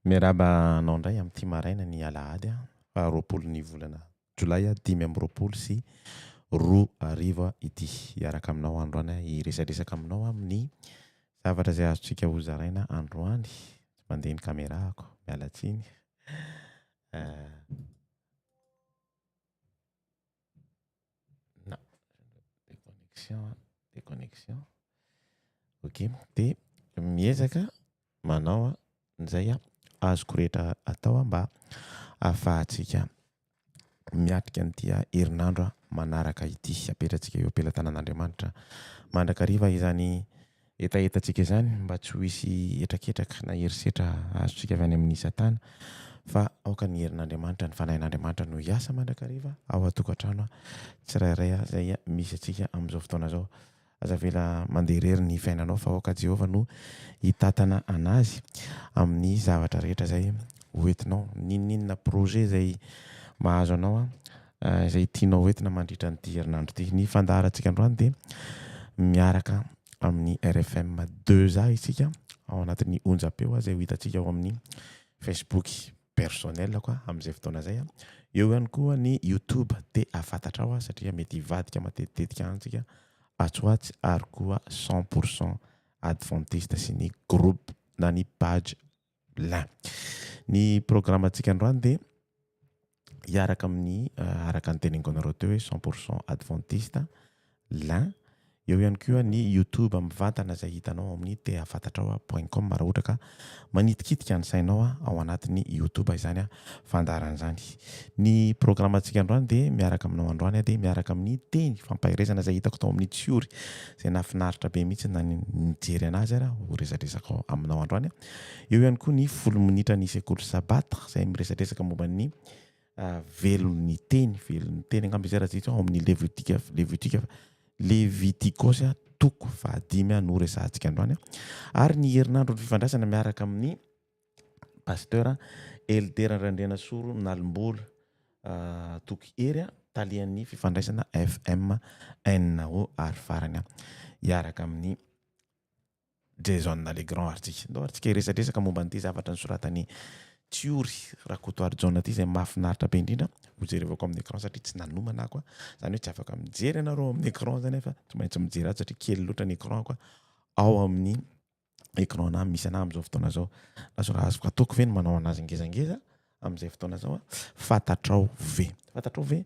Miarahaba anao indray amin'ity maraina ny alahady faha 20 ny volana jolay 2025 ity. Hiaraka aminao androany aho, hiresadresaka aminao amin'ny zavatra izay azontsika hozaraina androany. Tsy mandeha ny caméra-ko, miala tsiny. Na, déconnexion, déconnexion. Ok, dia miezaka manao an'izay azoko rehetra atao mba ahafahantsika miatrika an'ity herinandro manaraka ity. Apetratsika eo am-pelatanan'Andriamanitra mandrakariva izany hetahetantsika izany mba tsy ho hisy hetraketraka na herisetra azontsika avy any amin'i Satana fa aoka ny herin'Andriamanitra, ny Fanahin'Andriamanitra no hiasa mandrakariva ao an-tokantrano tsirairay izay misy antsika amin'izao fotoana izao. Aza avela mandeha irery ny fiainanao fa aoka Jehovah no hitantana anazy amin'ny zavatra rehetra izay ho entinao. N'inon'inona projet izay mahazo anao. izay tianao hoentina mandritra an'ity herinandro ity. Ny fandaharantsika androany dia miaraka amin'ny RFM 2A isika ao anatin'ny onjam-peo izay ho hitantsika ao amin'ny Facebook personnel koa amin'izay fotoana izay. Eo ihany koa ny YouTube te hahafantatrao satria mety hivadika matetitetika any tsika atsy ho atsy ary koa 100 pour cent adventiste sy ny groupe na ny page lin. Ny programme-ntsika androany dia hiaraka amin'ny araka ny teneniko anareo teo hoe 100 pour cent adventiste lin. Eo ihany koa ny YouTube mivantana izay hitanao ao amin'ny tehafantatrao point com raha ohatra ka manitikitika ny sainao ao anatin'ny YouTube izany fandaharana izany. Ny programme-ntsika androany dia miaraka aminao androany aho dia miaraka amin'ny teny fampaherezana izay hitako tao amin'ny Tsiory izay nahafinaritra be mihitsy na ny nijery anazy ara ho resadresaka aminao androany. Eo ihany koa ny folo minitra ny sekoly sabata izay miresadresaka momba ny velon'ny teny, velon'ny teny angamba izay raha tsy diso ao amin'ny Levitika, Levitika, Levitikosy toko fahadimy no resahantsika androany. Ary ny herinandro ny fifandraisana miaraka amin'ny Pasteur Elder Randrianasoro Nalimbola Toky Hery talehan'ny fifandraisana FMNO ary farany hiaraka amin'ny Jason Legrand ary tsika. Ndao ary tsika hiresadresaka momba an'ity zavatra nosoratan'i Tsiory Rakotoarijaona ity izay mahafinaritra be indrindra. Ho jerevako amin'ny écran satria tsy nanomana aho koa. Izany hoe tsy afaka mijery anareo amin'ny écran izany fa tsy maintsy mijery ato satria kely loatra ny écran-ko ao amin'ny écran na misy anah amin'izao fotoana izao. Lasa raha azoko ataoko ve ny manao anazy ngezangeza amin'izay fotoana izao? Fantatrao ve? Fantatrao ve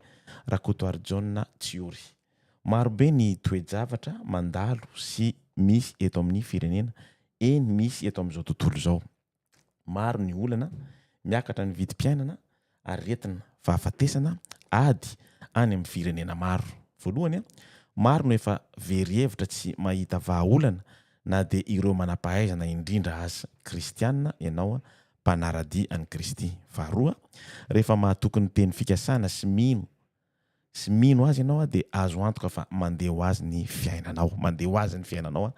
Rakotoarijaona Tsiory? Marobe ny toe-javatra mandalo sy misy eto amin'ny firenena, eny misy eto amin'izao tontolo izao. Maro ny olana, miakatra ny vidim-piainana, aretina, fahafatesana, ady any amin'ny firenena maro. Voalohany, maro no efa very hevitra tsy mahita vahaolana na dia ireo manam-pahaizana indrindra aza. Kristiana ianao mpanara-dia an'i Kristy. Faharoa, rehefa mahatoky ny teny fikasana sy mino sy mino azy ianao dia azo antoka fa mandeha ho azy ny fiainanao, mandeha ho azy ny fiainanao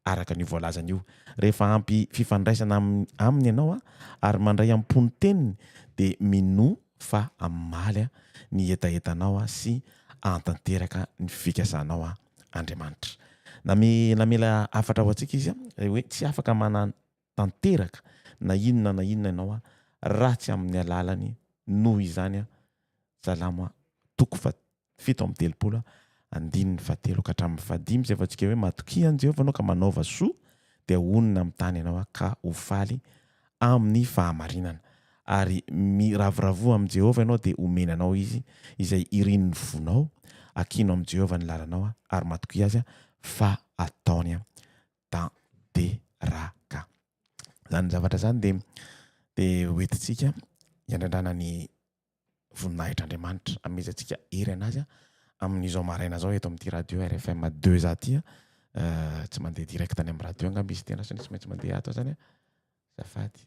araka an'io voalazany io. Rehefa ampy fifandraisana aminy ianao ary mandray am-po ny teniny dia minoa fa hamaly ny hetahetanao sy hahatanteraka ny fikasanao Andriamanitra. Name, namela hafatra ho antsika izy hoe tsy afaka manatanteraka na inona na inona ianao raha tsy amin'ny alalany noho izany Salamo toko faha 37 andininy fahatelo ka hatramin'ny fahadimy izay voantsika hoe matokia an'i Jehovah ianao ka manaova soa dia honina amin'ny tany ianao ka ho faly amin'ny fahamarinana. Ary miravoravoa amin'i Jehovah ianao dia homeny anao izy izay irin'ny fonao. Ankino amin'i Jehovah ny lalanao ary matokia azy fa ataony tanteraka. Izany zavatra izany dia dia hoentintsika hiandrandràna ny voninahitr'Andriamanitra amezantsika hery anazy amin'izao maraina izao eto amin'ity radio RFM 2A ity tsy mandeha direct any amin'ny radio angamba izy ity andrasana tsy maintsy mandeha ato zany azafady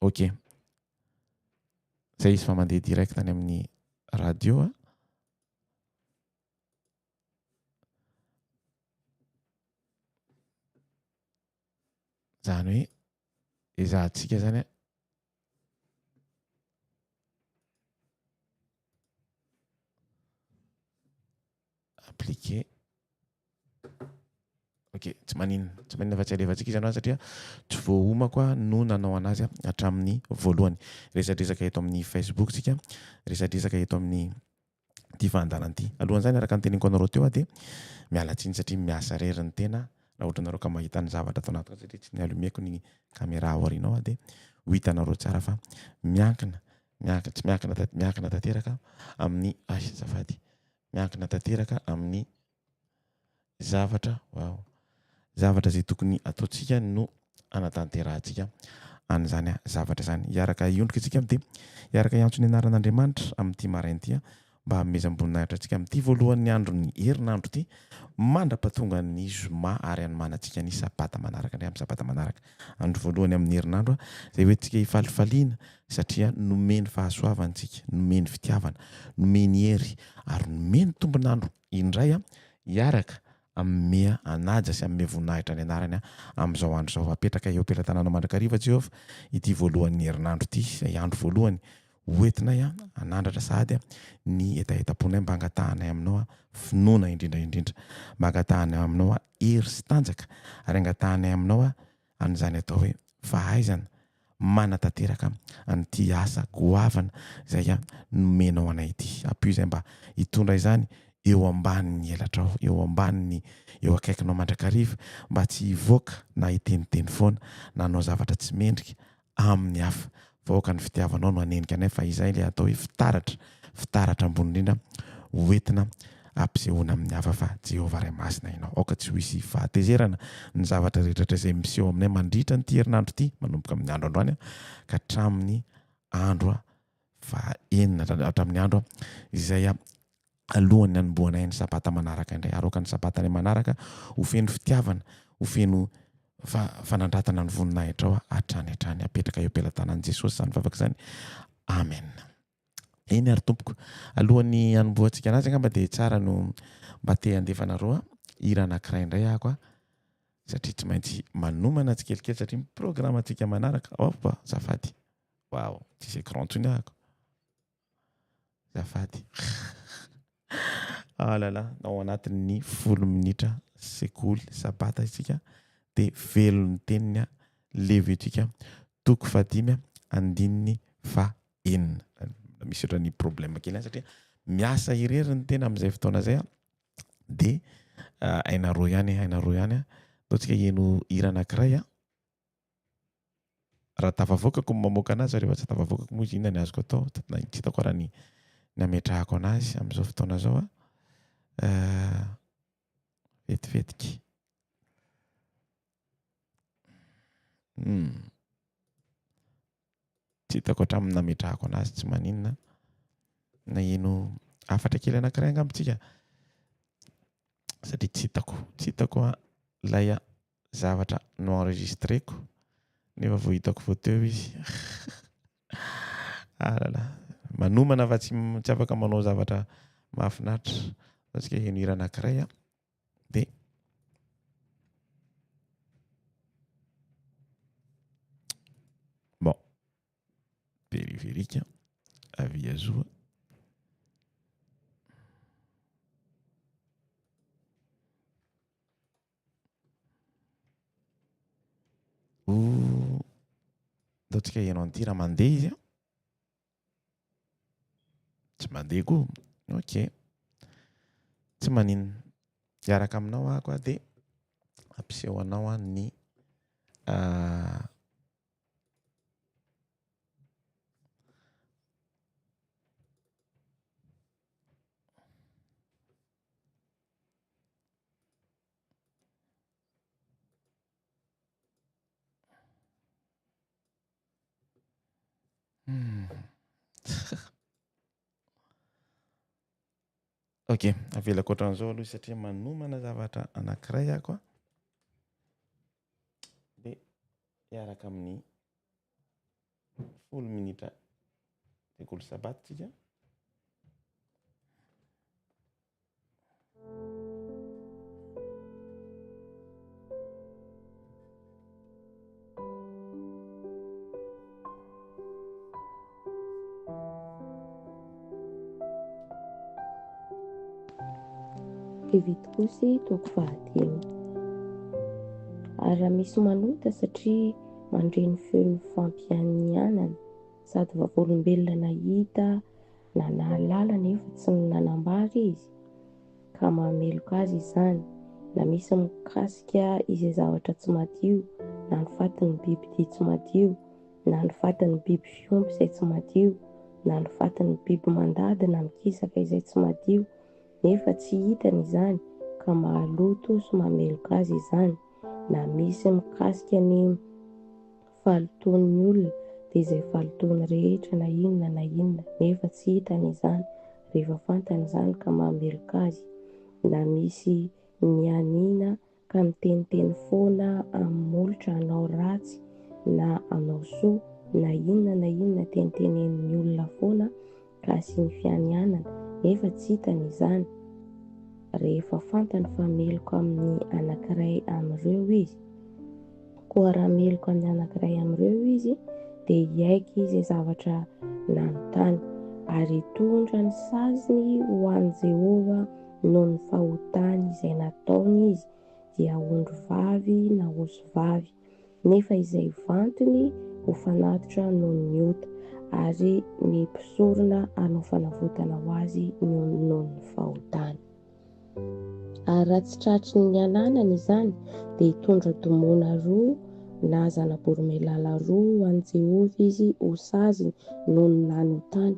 ok zay izy fa mandeha direct any amin'ny radio a zany hoe ezahantsika zany a Appliquer. Ok, tsy maninona, tsy maninona fa tsy alefantsika izy androany satria tsy voaomako aho no nanao anazy hatramin'ny voalohany. Resadresaka eto amin'ny Facebook tsika, resadresaka eto amin'ny ity fandaharana ity. Alohan'izany araka ny teneniko anareo teo aho dia miala tsiny satria miasa irery ny tena raha ohatra nareo ka mahita ny zavatra ato anatiko satria tsy ni-allumer-ko ny caméra ao aoriana ao dia ho hitanareo tsara fa miankina miankina tsy miankina miankina tanteraka amin'ny ay azafady miankina tanteraka amin'ny zavatra wow zavatra izay tokony ataontsika no hanatanterahantsika an'izany zavatra izany. Hiaraka hiondrika isika dia hiaraka hiantso ny anaran'Andriamanitra amin'ity maraina ity mba hanomezam-boninahitra antsika amin'ity voalohan'ny andron'ny herinandro ity mandra-pahatongan'ny zoma ary hanomanantsika ny sabata manaraka indray amin'ny sabata manaraka. Andro voalohany amin'ny herinandro izay hoentintsika hifalifaliana satria nomeny fahasoavana isika, nomeny fitiavana, nomeny hery ary nomeny tombon'andro indray hiaraka Hanome hanaja sy hanome voninahitra ny anarany amin'izao andro izao. Apetraka eo am-pelatananao mandrakariva, Jehovah, ity voalohan'ny herinandro ity, izay andro voalohany. Hoentinay hanandratra sahady ny hetahetam-ponay mba hangatahanay aminao finoana indrindra indrindra. Mba hangatahanay aminao hery sy tanjaka ary hangatahanay aminao an'izany atao hoe fahaizana manatanteraka an'ity asa goavana izay nomenao anay ity. Ampio izay mba hitondra izany eo ambanin'ny elatrao, eo ambanin'ny, eo akaikinao mandrakariva, mba tsy hivoaka na hiteniteny foana na hanao zavatra tsy mendrika amin'ny hafa. Fa aoka ny fitiavanao no hanenika anay fa izay ilay atao hoe fitaratra, fitaratra ambony indrindra hoentina hampisehoana amin'ny hafa fa Jehovah Ray Masina ianao. Aoka tsy ho hisy fahatezerana ny zavatra rehetra izay miseho aminay mandritra an'ity herinandro ity, manomboka amin'ny andro androany ka hatramin'ny andro faha-enina, hatramin'ny andro izay alohan'ny hanombohanay ny Sabata manaraka indray. Ary aoka ny Sabatanay manaraka ho feno fitiavana, ho feno fanandratana ny voninahitrao hatrany hatrany. Apetraka eo am-pelatanan'i Jesosy izany vavaka izany. Amen. Eny ary tompoko, alohan'ny hanombohantsika anazy angamba dia tsara no mba te handefa anareo hira anankiray indray ahako a, satria tsy maintsy manomana tsikelikely satria ny programantsika manaraka, hop, azafady, waouh, tsisy écran intsony ahako. Azafady. Ah là là, ao anatin'ny folo minitra sekoly sabata isika dia velon'ny teniny Levitika toko fahadimy andininy fahenina. Misy ohatran'ny problème kely ihany satria miasa irery ny tena amin'izay fotoana izay dia hainareo ihany, hainareo ihany. Ataontsika heno hira anankiray. Raha tafavoakako ny mamoaka anazy fa rehefa tsy tafavoakako moa izy inona ny azoko atao? Na tsy hitako ara ny ny hametrahako anazy amin'izao fotoana izao a. Vetivetiky. Tsy hitako hatramin'ny nametrahako anazy tsy maninona. Naheno hafatra kely anankiray angamba tsika satria tsy hitako, tsy hitako ilay zavatra no-enregistreko nefa vao hitako vao teo izy. Ah là là, manomana fa tsy tsy afaka manao zavatra mahafinaritra. Ataontsika heno hira anankiray a, dia bon, périphérique avia zoa. Ataontsika heno an'ity raha mandeha izy an. Tsy mandeha koa. Ok. Tsy maninona. Hiaraka aminao aho koa dia hampiseho anao aho ny Ok, avelako ohatran'izao aloha satria manomana zavatra anankiray ako a. Dia hiaraka amin'ny folo minitra dekoly sabato tsika. Levitikosy toko fahadimy. Ary raha misy manota satria mandre ny feon'ny fampianianana sady vavolombelona nahita na nahalala nefa tsy nanambara izy, ka mahameloka azy izany, na misy mikasika izay zavatra tsy madio, na ny fatin'ny bibidia tsy madio, na ny fatin'ny biby fiompy izay tsy madio, na ny fatin'ny biby mandady na mikisaka izay tsy madio, nefa tsy hitany izany, ka mahaloto sy mahameloka azy izany, na misy mikasika ny fahalotoan'ny olona dia izay fahalotoany rehetra na inona na inona nefa tsy hitany izany rehefa fantany izany ka mahameloka azy na misy mianiana ka miteniteny foana amin'ny molotra hanao ratsy na hanao soa na inona na inona tenitenenin'ny olona foana ka asiany fianianana nefa tsy hitany izany rehefa fantany fa meloka amin'ny anankiray amin'ireo izy Koa raha meloka amin'ny anankiray amin'ireo izy, dia hiaiky izay zavatra nanontany, ary hitondra ny saziny ho an'i Jehovah noho ny fahotany izay nataony izy, dia ondry vavy na osy vavy, nefa izay vantiny ho fanatitra noho ny ota, ary ny mpisorona hanao fanavotana ho azy noho ny fahotany. Ary raha tsy tratry ny ananany izany, dia hitondra domoina roa na zana-boromailala roa ho an'i Jehovah izy ho saziny noho ny nanotany,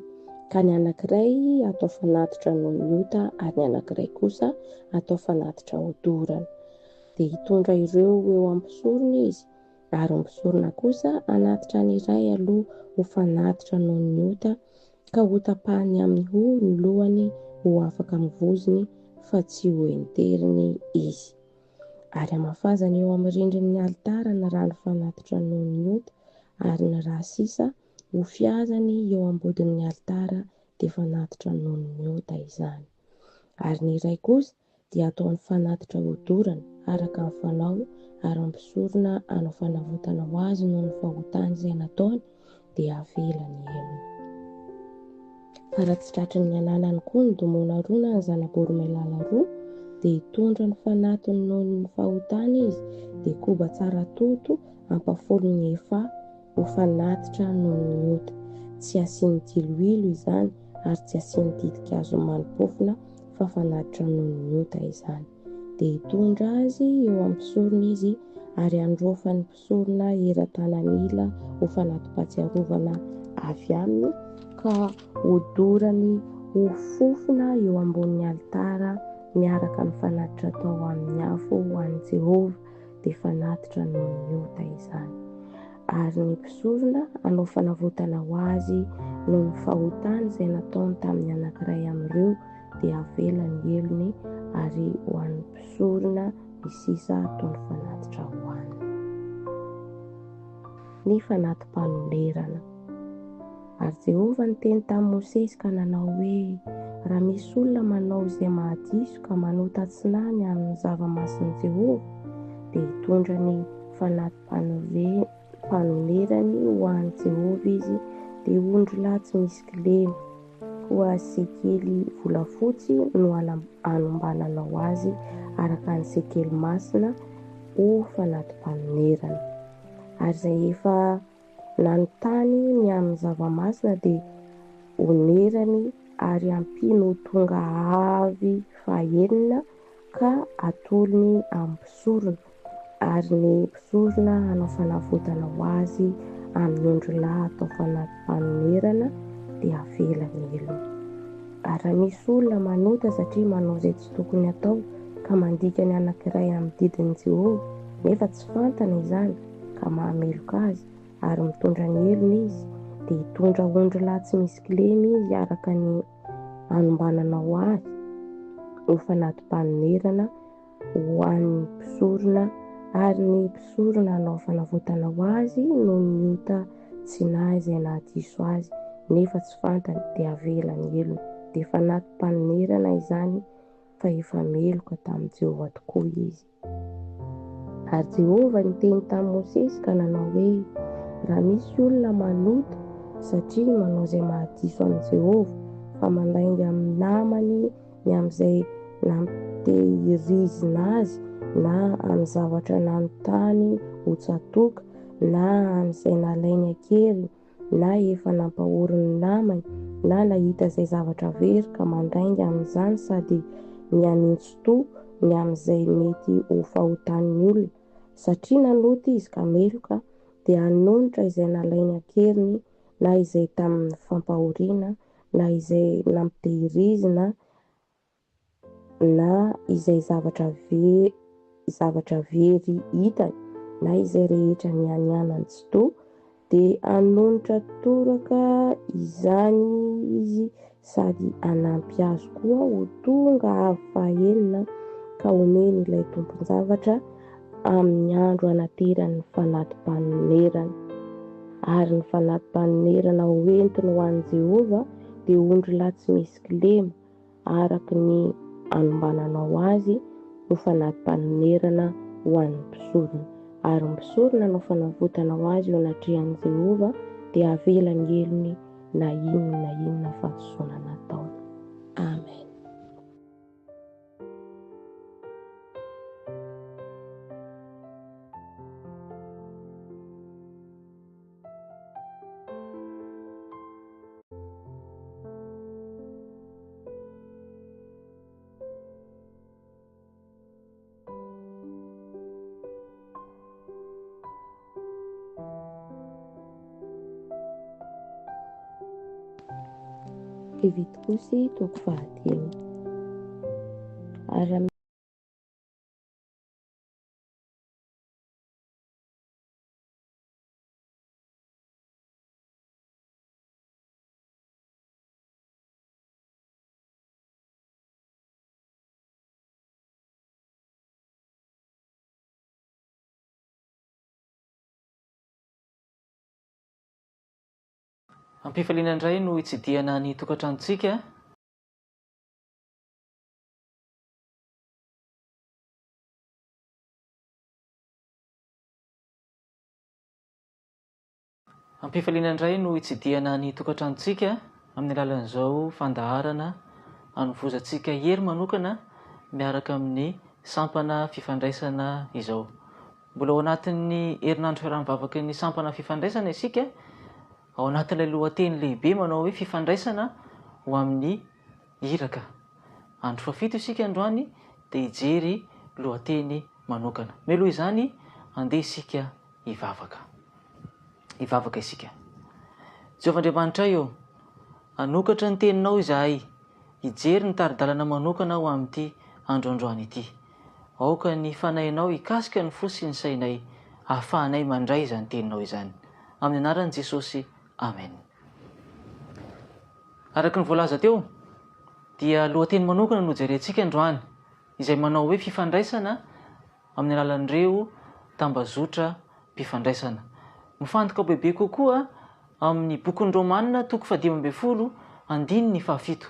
ka ny anankiray hatao fanatitra noho ny ota ary ny anankiray kosa hatao fanatitra hodorana. Dia hitondra ireo ho eo amin'ny mpisorona izy, ary ny mpisorona kosa hanatitra ny iray aloha ho fanatitra noho ny ota, ka hotapahiny amin'ny hoho ny lohany ho afaka amin'ny vozony, fa tsy ho enteriny izy. Ary hamafazany eo amin'ny rindrin'ny alitara ny rano fanatitra noho ny ota, ary ny ra sisa hofiazany eo am-bodin'ny alitara, dia fanatitra noho ny ota izany. Ary ny iray kosa dia ataony fanatitra hodorana, araka ny fanao, ary ny mpisorona hanao fanavotana ho azy noho ny fahotany izay nataony, dia havela ny helony. Fa raha tsy tratry ny ananany koa ny domoina roa na ny zana-boromailala roa, dia hitondra ny fanatiny noho ny fahotany izy, dia koba tsara toto ampahafolon'ny efaha ho fanatitra noho ny ota. Tsy asiany diloilo izany ary tsy asiany ditin-kazo mani-pofona fa fanatitra noho ny ota izany. Dia hitondra azy eo amin'ny mpisorona izy ary handrofan'ny mpisorona eran-tanan'ila ho fanati-pahatsiarovana avy aminy ka hodorany ho fofona eo ambonin'ny alitara miaraka amin'ny fanatitra atao amin'ny afo ho an'i Jehovah, dia fanatitra noho ny ota izany. Ary ny mpisorona hanao fanavotana ho azy noho ny fahotany izay nataony tamin'ny anankiray amin'ireo, dia havela ny helony, ary ho an'ny mpisorona ny sisa ataony fanatitra hohanina. Ny fanati-panonerana. Ary Jehovah niteny tamin'i Mosesy ka nanao hoe, Raha misy olona manao izay mahadiso ka manota tsy nahy ny amin'ny zava-masin'i Jehovah, dia hitondra ny fanati-panonerany ho an'i Jehovah izy, dia ondrilahy tsy misy kilema. Koa sekely volafotsy no hanombananao azy araka ny sekely masina ho fanati-panonerana. Ary izay efa nanontany ny amin'ny zava-masina dia onerany ary ampiany ho tonga avy fahenina ka atolony amin'ny mpisorona, ary ny mpisorona hanao fanavotana ho azy amin'ny ondrilahy atao fanati-panonerana, dia havela ny helony. Ary raha misy olona manota satria manao izay tsy tokony hatao ka mandika ny anankiray amin'ny didin'i Jehovah, nefa tsy fantany izany ka mahameloka azy, ary mitondra ny helony izy, dia hitondra ondrilahy tsy misy kilema izy araka ny hanombananao azy ho fanati-panonerana ho an'ny mpisorona, ary ny mpisorona hanao fanavotana ho azy noho ny ota tsy nahy izay nahadiso azy, nefa tsy fantany, dia havela ny helony. Dia fanati-panonerana izany, fa efa meloka tamin'i Jehovah tokoa izy. Ary Jehovah niteny tamin'i Mosesy ka nanao hoe, Raha misy olona manota satria manao izay mahadiso an'i Jehovah, fa mandainga amin'ny namany ny amin'izay nampitehirizina azy, na amin'ny zavatra nanontany ho tsatoka, na amin'izay nalainy an-keriny, na efa nampahory ny namany, na nahita izay zavatra very ka mandainga amin'izany sady mihanintsy-to ny amin'izay mety ho fahotan'ny olona, satria nanota izy ka meloka, dia hanonitra izay nalainy an-keriny na izay tamin'ny fampahoriana na izay nampitehirizina na izay zavatra very zavatra very hitany na izay rehetra nianianany tsy to dia hanonitra toraka izany izy sady hanampy azy koa ho tonga avy fahenina ka homeny ilay tompon-javatra amin'ny andro anaterany ny fanati-panonerana. Ary ny fanati-panonerana hoentiny ho an'i Jehovah dia ondrilahy tsy misy kilema, araka ny anombananao azy ho fanati-panonerana ho an'ny mpisorona. Ary ny mpisorona hanao fanavotana ho azy eo anatrehan'i Jehovah dia havela ny helony na inona na inona fahadisoana nataony. Amen. Levitikosy toko fahadimy. Ary raha Am-pifaliana indray no hitsidihana ny tokantranontsika. Am-pifaliana indray no hitsidihana ny tokantranontsika amin'ny alalan'izao fandaharana hanovozantsika hery manokana miaraka amin'ny sampana fifandraisana izao. Mbola ao anatin'ny herinandro fiaraha-mivavaky ny sampana fifandraisana isika, ao anatin'ilay lohateny lehibe manao hoe fifandraisana ho amin'ny iraka. Andro fahafito isika androany dia hijery lohateny manokana. Mialoha izany, andeha isika hivavaka. Hivavaka isika. Jehovah Andriamanitray ô, hanokatra ny Teninao izahay, hijery ny tari-dalana manokana ho amin'ity andro androany ity. Aoka ny Fanahinao hikasika ny fo sy ny sainay, hahafahanay mandray izany Teninao izany. Amin'ny anaran'i Jesosy, Amen. Araka ny voalaza teo, dia lohateny manokana no jerentsika androany, izay manao hoe fifandraisana amin'ny alalan'ireo tambazotram-pifandraisana. Mifantoka bebe kokoa amin'ny bokin'ny Romana toko fahadimy ambin'ny folo andininy fahafito.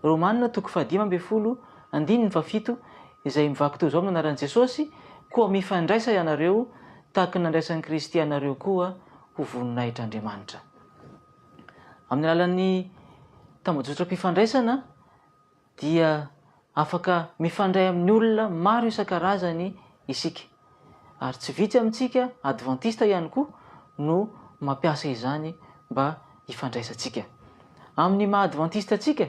Romana toko fahadimy ambin'ny folo andininy fahafito izay mivaky toy izao amin'ny anaran'i Jesosy, Koa mifandraisa ianareo tahaka ny nandraisan'i Kristy anareo koa ho voninahitr'Andriamanitra. Amin'ny alalan'ny tambajotram-pifandraisana dia afaka mifandray amin'ny olona maro isan-karazany isika. Ary tsy vitsy amintsika Advantista ihany koa no mampiasa izany mba hifandraisantsika. Amin'ny maha Advantista antsika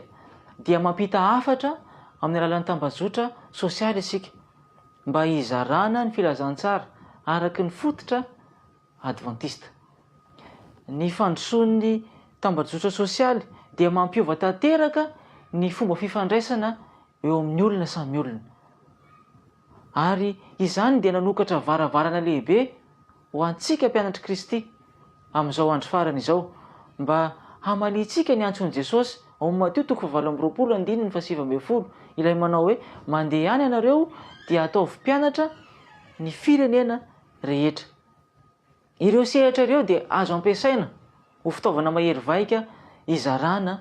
dia mampita hafatra amin'ny alalan'ny tambajotra sosialy isika mba hizarana ny filazantsara araka ny fototra Advantista. Ny fandrosoan'ny tambajotra sosialy dia mampiova tanteraka ny fomba fifandraisana eo amin'ny olona samy olona. Ary izany dia nanokatra varavarana lehibe ho antsika mpianatr'i Kristy amin'izao andro farany izao mba hamaliantsika ny antson'i Jesosy ao amin'ny Matio toko fahavalo amby roapolo andininy faha-19 ilay manao hoe mandehana ianareo dia ataovy mpianatra ny firenena rehetra. Ireo sehatra ireo dia azo ampiasaina ho fitaovana mahery vaika hizarana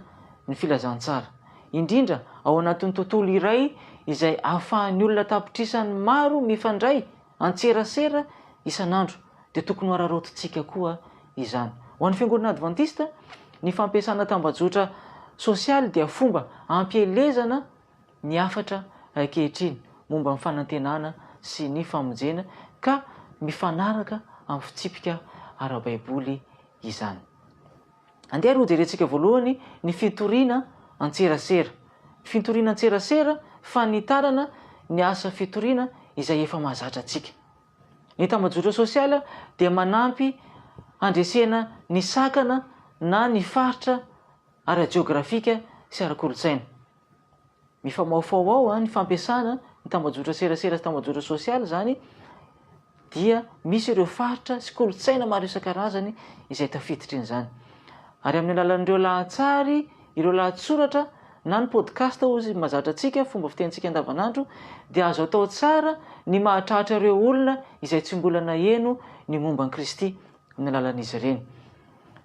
ny filazantsara, indrindra ao anatin'ny tontolo iray izay ahafahan'ny olona an-tapitrisany maro mifandray an-tserasera isan'andro, dia tokony ho araraotintsika koa izany. Ho an'ny Fiangonana Advantista, ny fampiasana tambajotra sosialy dia fomba hampielezana ny hafatra ankehitriny momba ny fanantenana sy ny famonjena ka mifanaraka amin'ny fitsipika ara-baiboly izany. Andeha ary hojerentsika voalohany ny fitoriana an-tserasera. Ny fitoriana an-tserasera, fanitarana ny asa fitoriana izay efa mahazatra antsika. Ny tambajotra sosialy dia manampy handresena ny sakana na ny faritra ara-jeografika sy ara-kolontsaina. Mifamahofaho ao ny fampiasana ny tambajotra serasera sy tambajotra sosialy izany dia misy ireo faritra sy kolontsaina maro isan-karazany izay tafiditrin'izany. Ary amin'ny alalan'ireo lahatsary, ireo lahatsoratra na ny podcast hozy mahazatra antsika, fomba fitenintsika andavanandro, dia azo atao tsara ny mahatratra ireo olona izay tsy mbola naheno ny momba an'i Kristy amin'ny alalan'izy ireny.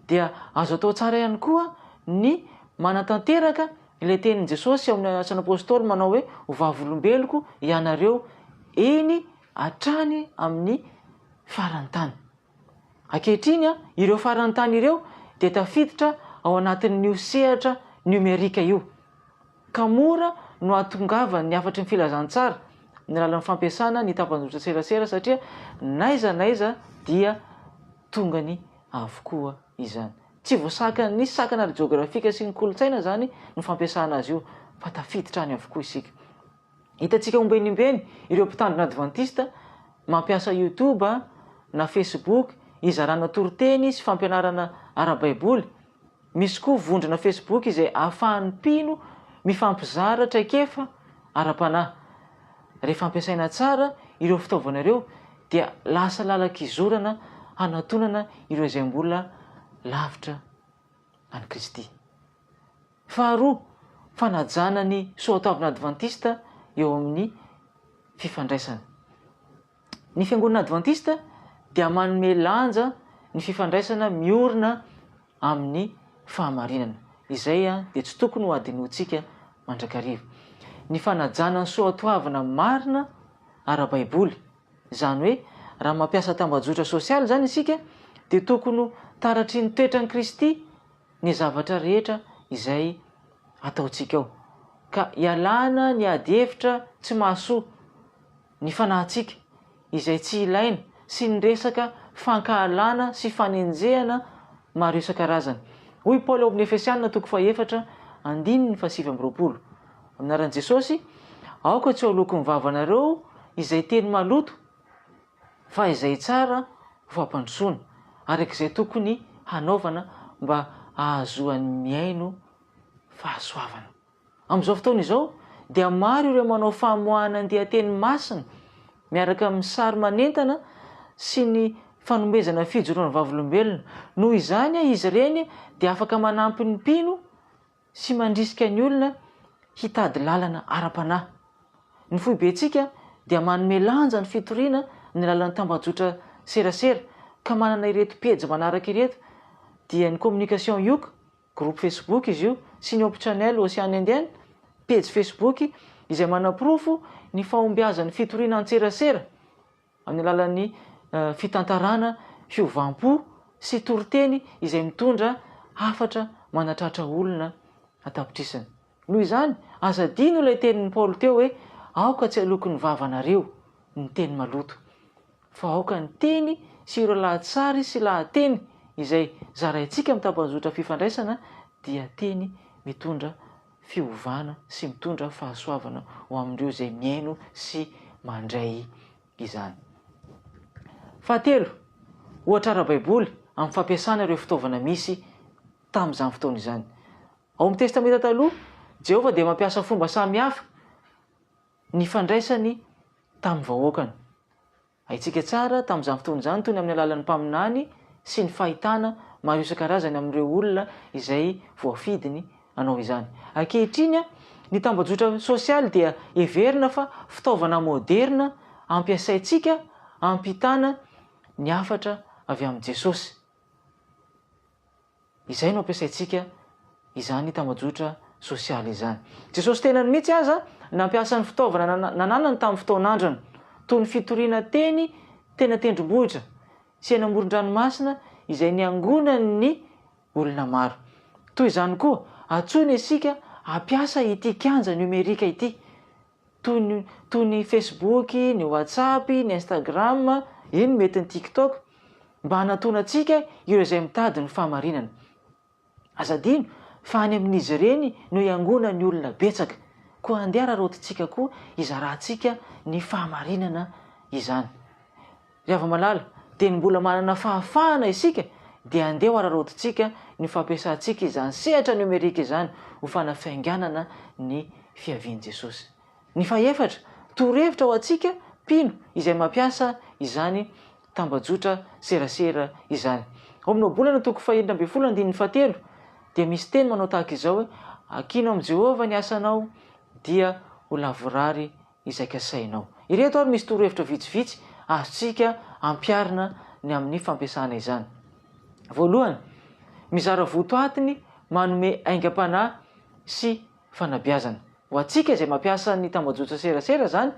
Dia azo atao tsara ihany koa ny manatanteraka Ilay tenin'i Jesosy ao amin'ny Asan'ny Apostoly manao hoe, Ho vavolombeloko ianareo eny hatrany amin'ny faran'ny tany. Ankehitriny, ireo faran'ny tany ireo dia tafiditra ao anatin'io sehatra niomerika io. Ka mora no hahatongavan'ny hafatry ny filazantsara amin'ny alalan'ny fampiasana ny tampanjotran-tserasera satria n'aiza n'aiza dia tongany avokoa izany. Tsy voasakan'ny sakana ara-jeografika sy ny kolontsaina izany ny fampiasana azy io fa tafiditra any avokoa isika. Hitantsika ombenimbeny ireo mpitandrina advantista mampiasa YouTube na Facebook hizarana toriteny sy fampianarana ara-baiboly. Misy koa vondrona Facebook izay ahafahan'ny mpino mifampizara traikefa ara-panahy. Rehefa ampiasaina tsara ireo fitaovana ireo dia lasa lalan-kizorana hanatonana ireo izay mbola lavitra an'i Kristy. Faharoa, fanajana ny soatoavina advantista eo amin'ny fifandraisana. Ny Fiangonana Advantista dia manome lanja ny fifandraisana miorina amin'ny fahamarinana. Izay dia tsy tokony ho hadinointsika mandrakariva. Ny fanajana ny soatoavina marina ara-baiboly, izany hoe raha mampiasa tambajotra sosialy izany isika dia tokony ho taratry ny toetran'i Kristy ny zavatra rehetra izay ataontsika ao. Ka ialana ny ady hevitra tsy mahasoa ny fanahintsika izay tsy ilaina sy ny resaka fankahalana sy fanenjehana maro isan-karazany. Hoy Paoly ao amin'ny Efesiana toko fahefatra andininy fahasivy amby 20, Amin'ny anaran'i Jesosy, aoka tsy ho aloky ny vavanareo izay teny maloto fa izay tsara ho fampandrosoana, araka izay tokony hanaovana mba hahazoan'ny mihaino fahasoavana. Amin'izao fotoana izao dia maro ireo manao famoahana andian-teny masina miaraka amin'ny sary manentana sy ny fanomezana fijoroana vavolombelona. Noho izany izy ireny dia afaka manampy ny mpino sy mandrisika ny olona hitady lalana ara-panahy. Ny foibentsika dia manome lanja ny fitoriana amin'ny alalan'ny tambajotra serasera ka manana ireto pejy manaraka ireto dia ny Communication Yoka, groupe Facebook izy io, sy ny Hope Channel Ocean Indian, pejy Facebook izay manaporofo ny fahombiazan'ny fitoriana an-tserasera amin'ny alalan'ny fitantarana fiovam-po sy toriteny izay mitondra hafatra manatratra olona an-tapitrisany. Noho izany, aza adino ilay tenin'i Paoly teo hoe, Aoka tsy haloky ny vavanareo ny teny maloto, fa aoka ny teny sy ireo lahatsary sy lahateny izay zaraintsika amin'ny tambajotra fifandraisana dia teny mitondra fiovana sy mitondra fahasoavana ho amin'ireo izay mihaino sy mandray izany. Fahatelo, ohatra ara-baiboly amin'ny fampiasana ireo fitaovana misy tamin'izany fotoana izany. Ao amin'ny Testamenta Taloha, Jehovah dia mampiasa fomba samihafa nifandraisany tamin'ny vahoakany. Haintsika tsara tamin'izany fotoana izany toy ny amin'ny alalan'ny mpaminany sy ny fahitana maro isan-karazany amin'ireo olona izay voafidiny hanao izany. Ankehitriny, ny tambajotra sosialy dia heverina fa fitaovana moderina ampiasaintsika hampitana ny hafatra avy amin'i Jesosy. Izay no ampiasaintsika izany tambajotra sosialy izany. Jesosy tenany mihitsy aza nampiasa ny fitaovana nananany tamin'ny fotoan'androny, toy ny fitoriana teny teny an-tendrombohitra sy eny amoron-dranomasina izay niangonan'ny olona maro. Toy izany koa, antsoina isika hampiasa ity kianja niomerika ity, toy ny toy ny Facebook, ny WhatsApp, ny Instagram, eny mety ny TikTok, mba hanantonantsika ireo izay mitady ny fahamarinana. Aza adino fa any amin'izy ireny no iangonan'ny olona betsaka, koa andeha araraotintsika koa hizarantsika ny fahamarinana izany. Ry hava-malala, dieny mbola manana fahafahana isika dia andeha ho araraotintsika ny fampiasantsika izany sehatra nomerika izany ho fanafainganana ny fiavian'i Jesosy. Ny fahefatra, torohevitra ho antsika mpino izay mampiasa izany tambajotra serasera izany. Ao amin'ny Ohabolana toko fahenina ambin'ny folo andininy fahatelo dia misy teny manao tahaka izao hoe, Ankino amin'i Jehovah ny asanao dia ho lavorary izay kasainao. Ireto ary misy torohevitra vitsivitsy azontsika ampiharina ny amin'ny fampiasana izany. Voalohany, mizara votoatiny manome aingam-panahy sy fanabeazana. Ho antsika izay mampiasa ny tambajotra serasera izany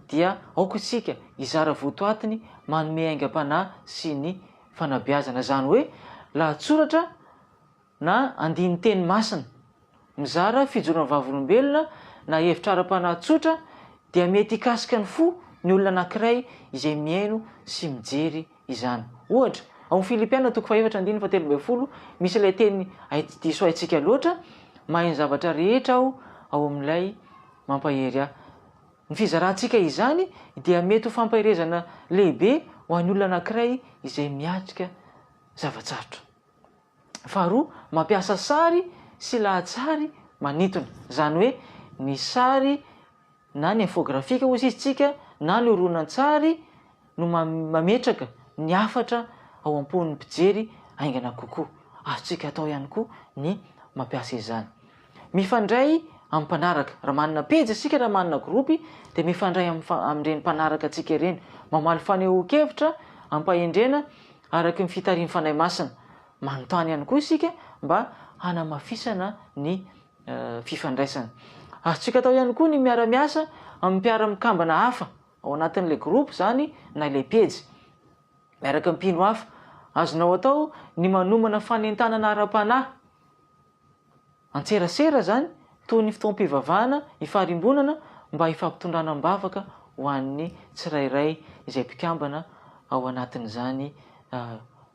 dia aoka isika hizara votoatiny manome aingam-panahy sy ny fanabeazana. Izany hoe lahatsoratra. na andinin-teny masina. Mizara fijoroana vavolombelona na hevitra ara-panahy tsotra dia mety hikasika ny fo ny olona anankiray izay mihaino sy mijery izany. Ohatra, ao amin'ny Filipiana toko fahefatra andininy fahatelo ambin'ny folo misy ilay teny hay- diso haintsika loatra, Mahay ny zavatra rehetra aho ao amin'ilay mampahery ahy. Ny fizarantsika izany dia mety ho fampaherezana lehibe ho an'ny olona anankiray izay miatrika zava-tsarotra. Faharoa, mampiasa sary sy lahatsary manintona. Izany hoe ny sary na ny infografika hozy izy tsika na ny horonantsary no mametraka ny hafatra ao am-pon'ny mpijery haingana kokoa. Azontsika atao ihany koa ny mampiasa izany. Mifandray amin'ny mpanaraka. Raha manana pejy isika na manana gropy dia mifandray amin'ireny mpanaraka antsika ireny. Mamaly fanehoan-kevitra am-pahendrena araka ny fitarihin'ny Fanahy Masina. Manontany ihany koa isika mba hanamafisana ny fifandraisana. Azontsika atao ihany koa ny miara-miasa amin'ny mpiara-mikambana hafa ao anatin'ilay groupe izany na ilay pejy. Miaraka amin'ny mpino hafa. Azonao atao ny manomana fanentanana ara-panahy Antserasera izany, toy ny fotoam-pivavahana ifarimbonana mba hifampitondrana am-bavaka ho an'ny tsirairay izay mpikambana ao anatin'izany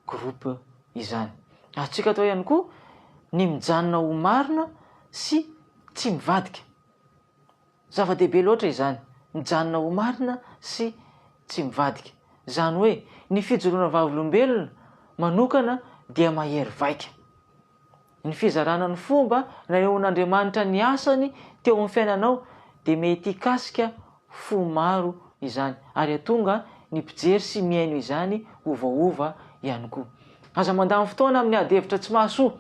groupe izany. Azontsika atao ihany koa ny mijanona ho marina sy tsy mivadika. Zava-dehibe loatra izany, mijanona ho marina sy tsy mivadika. Izany hoe, ny fijoroana vavolombelona manokana dia mahery vaika. Ny fizarana ny fomba nanehoan'Andriamanitra ny asany teo amin'ny fiainanao dia mety hikasika fo maro izany ary hahatonga ny mpijery sy mihaino izany ho voaova ihany koa. Aza mandany fotoana amin'ny ady hevitra tsy mahasoa.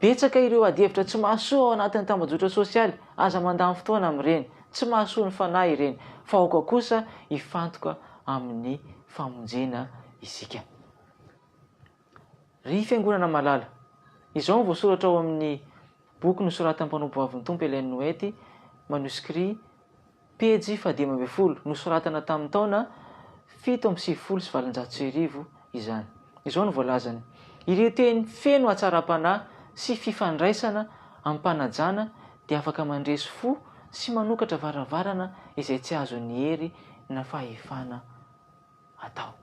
Betsaka ireo ady hevitra tsy mahasoa ao anatin'ny tambajotra sosialy. Aza mandany fotoana amin'ireny. Tsy mahasoa ny fanahy ireny, fa aoka kosa hifantoka amin'ny famonjena isika. Ry Fiangonana malala, izao no voasoratra ao amin'ny boky nosoratan'ny mpanompovavin'ny Tompo Ellen White, manuscrit, pejy fahadimy ambin'ny folo, nosoratana tamin'ny taona 1897 izany. Izao no voalazany, Ireo teny feno hatsaram-panahy sy fifandraisana amim-panajana dia afaka mandresy fo sy manokatra varavarana izay tsy azon'ny hery na fahefana atao.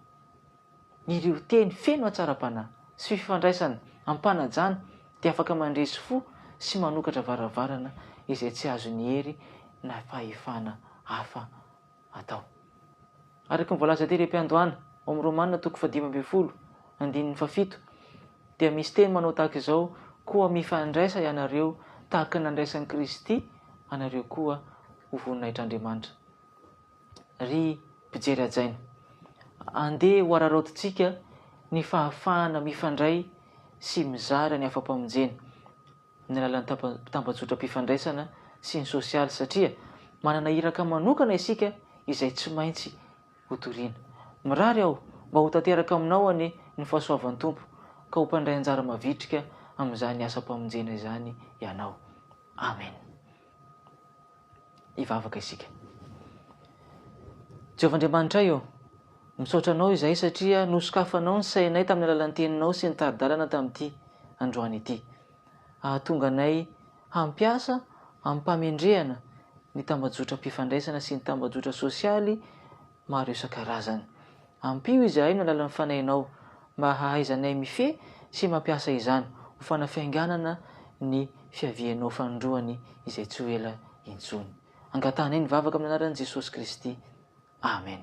Ireo teny feno hatsaram-panahy sy fifandraisana am-panajana dia afaka mandresy fo sy manokatra varavarana izay tsy azon'ny hery na fahefana hafa atao. Araka ny voalaza tery am-piandohana, ao amin'ny Romana toko fahadimy ambin'ny folo, andininy fahafito, dia misy teny manao tahaka izao, Koa mifandraisa ianareo tahaka ny nandraisan'i Kristy anareo koa ho voninahitr'Andriamanitra. Ry mpijery hajaina, andeha ho araraotintsika ny fahafahana mifandray sy mizara ny hafa-pamonjena amin'ny alalan'ny tambajotram-pifandraisana sy ny sosialy satria manana iraka manokana isika izay tsy maintsy hotorina. Mirary aho mba ho tanteraka aminao anie ny fahasoavan'ny Tompo ka ho mpandray anjara mavitrika amin'izany asam-pamonjena izany ianao. Amen. Hivavaka isika. Jehovah Andriamanitray ô, misaotra Anao izahay satria nosokafanao ny sainay tamin'ny alalan'ny Teninao sy ny tari-dalana tamin'ity androany ity. Hahatonga anay hampiasa amim-pahamendrehana ny tambajotram-pifandraisana sy ny tambajotra sosialy maro isan-karazany. Ampio izahay amin'ny alalan'ny Fanahinao mba hahaizanay mifehy sy mampiasa izany ho fanafiainganana ny fiavianao fanindroany izay tsy ho ela intsony. Angatahanay ny vavaka amin'ny anaran'i Jesosy Kristy. Amen.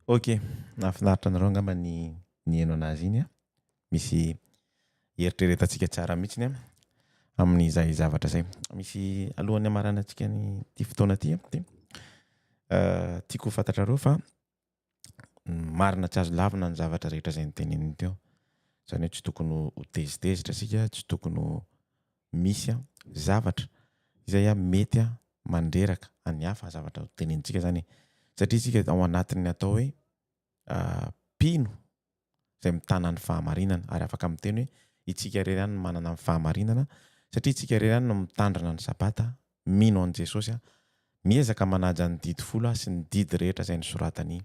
Ok, nahafinaritra anareo angamba ny nihaino anazy iny a. Misy hieritreretantsika tsara mihitsiny a amin'izay zavatra izay. Misy alohan'ny hamaranantsika ny ity fotoana ity a, dia tiako ho fantatrareo fa marina tsy azo lavina ny zavatra rehetra izay noteneniny teo. Izany hoe tsy tokony ho tezitezitra isika, tsy tokony ho misy zavatra izay mety mandreraka an'ny hafa zavatra tenenintsika izany e. Satria isika ao anatin'ny atao hoe. mpino izay mitana ny fahamarinana ary afaka miteny hoe itsika irery ihany no manana ny fahamarinana satria itsika irery ihany no mitandrina ny sabata, mino an'i Jesosy, miezaka manaja ny didy folo sy ny didy rehetra izay nosoratan'i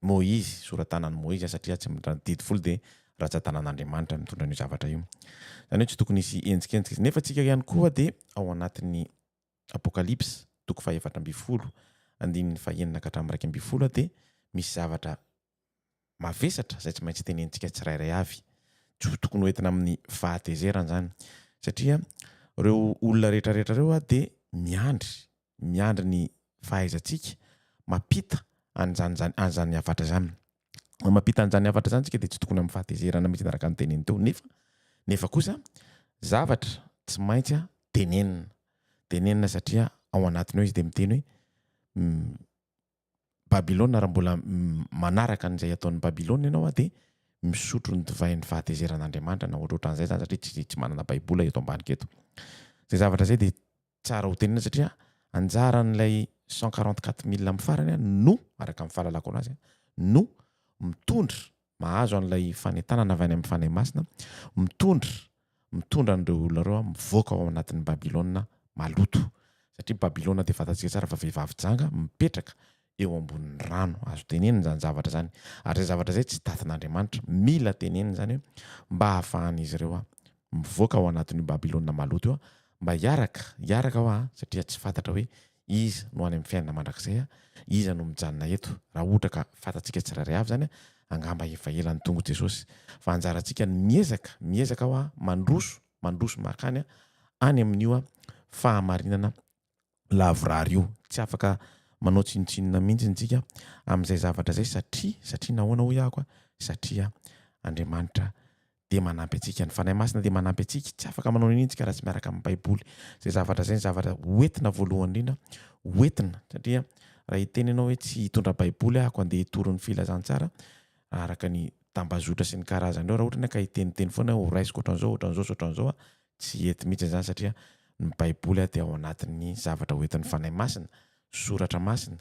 Moizy, sora-tanan'i Moizy satria tsy mitondra ny didy folo dia ratsan-tanan'Andriamanitra mitondra an'io zavatra io. Izany hoe tsy tokony hisy henjikenjika izy. Nefa tsika ihany koa dia ao anatin'ny Apokalypsa toko faha-14 andininy fahenina ka hatramin'ny 11 dia misy zavatra mavesatra izay tsy maintsy tenenintsika tsirairay avy. Tsy ho tokony ho entina amin'ny fahatezerana izany satria ireo olona rehetrarehetra ireo dia miandry, miandry ny fahaizantsika mampita an'izany zany an'izany hafatra izany. Raha mampita an'izany hafatra izany tsika dia tsy tokony amin'ny fahatezerana mihitsy araka ny teneniny teo nefa nefa kosa zavatra tsy maintsy tenenina. Tenenina satria ao anatiny ao izy dia miteny hoe Babylona, raha mbola manaraka an'izay ataon'i Babylona ianao dia misotro ny divain'ny fahatezeran'Andriamanitra na ohatrohatran'izay izany satria tsy tsy manana baiboly eto ambanika eto. Izay zavatra izay dia tsara ho tenenina satria anjaran'ilay 144 000 amin'ny farany no, araka ny fahalalako anazy, no mitondra, mahazo an'ilay fanentanana avy any amin'ny Fanahy Masina, mitondra mitondra an'ireo olona ireo mivoaka ao anatin'i Babylona maloto. Satria Babylona dia fantatsika tsara fa vehivavy janga mipetraka eo ambonin'ny rano. Azo tenenina izany zavatra izany. Ary izay zavatra izay tsy tatin'Andriamanitra. Mila tenenina izany hoe mba hahafahan'izy ireo mivoaka ao anatin'io Babylona maloto io, mba hiaraka, hiaraka hoa, satria tsy fantatra hoe iza no any amin'ny fiainana mandrakizay, iza no mijanona eto. Raha ohatra ka fantatsika tsirairay avy izany, angamba efa ela ny tongo Jesosy. Fa anjarantsika ny miezaka, miezaka hoa, mandroso, mandroso makany any amin'io fahamarinana lavorary io. Tsy afaka manao tsinontsinona mihitsy tsika amin'izay zavatra izay satria, satria nahoana hoy aho, satria Andriamanitra dia manampy antsika, ny Fanahy Masina dia manampy antsika, tsy afaka manao n'inon'inona tsika raha tsy miaraka amin'ny Baiboly. Izay zavatra izay ny zavatra hoentina voalohany indrindra, hoentina, satria raha hiteny ianao hoe tsy hitondra Baiboly aho andeha hitory ny filazantsara, araka ny tambazotra sy ny karazany ireo, raha ohatra ka hiteniteny foana hoe ho raisiko ohatran'izao, ohatran'izao sy ohatran'izao, tsy hety mihitsy izany satria ny Baiboly dia ao anatin'ny zavatra hoentin'ny Fanahy Masina, soratra masina,